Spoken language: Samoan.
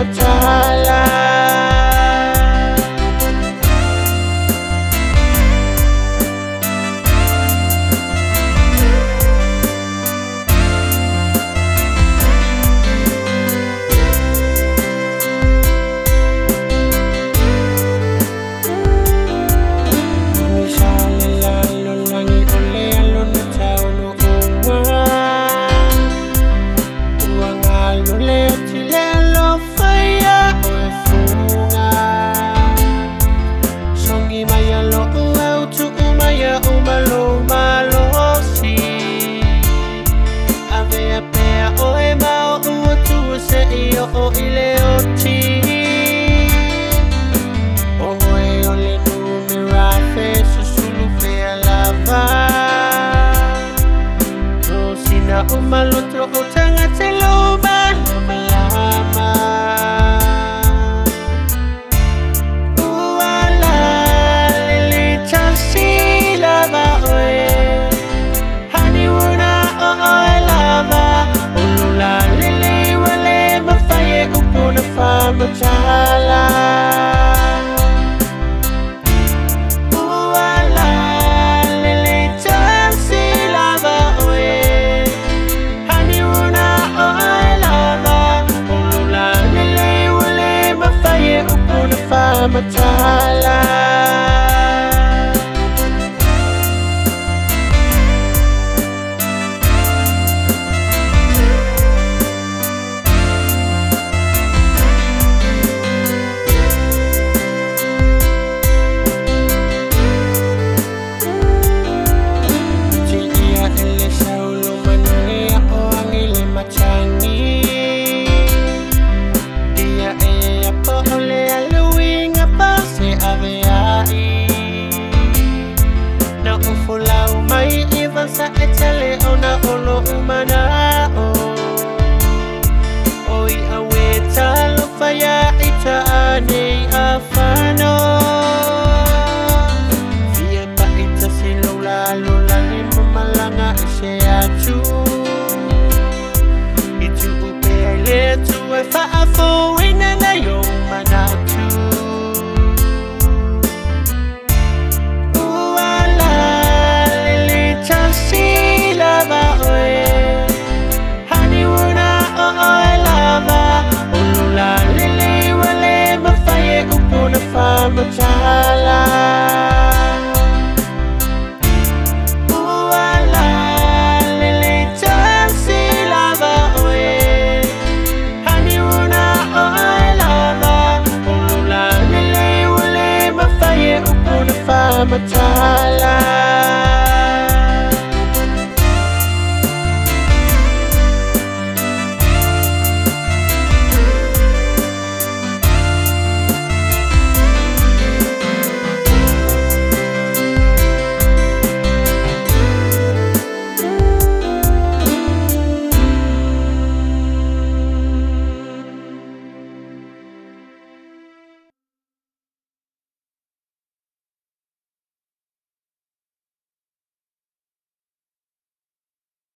Matala. Umalutro ko tanga teloma malama. Uala lele tasila ba oe hani wuna o oe lava ulula lele wale mafaye upuna fama chala. Matala. Tinia ele saulo manuia o angile machangi. Dia e apo ole aluinga pa se aveai. Na ufulau mai iwa sa etele ona olo umana o. Oi awe talo faya ita ane afano. Fia pa ita silola lola ni mamalanga ese atu. Itu upe ai le tu e fa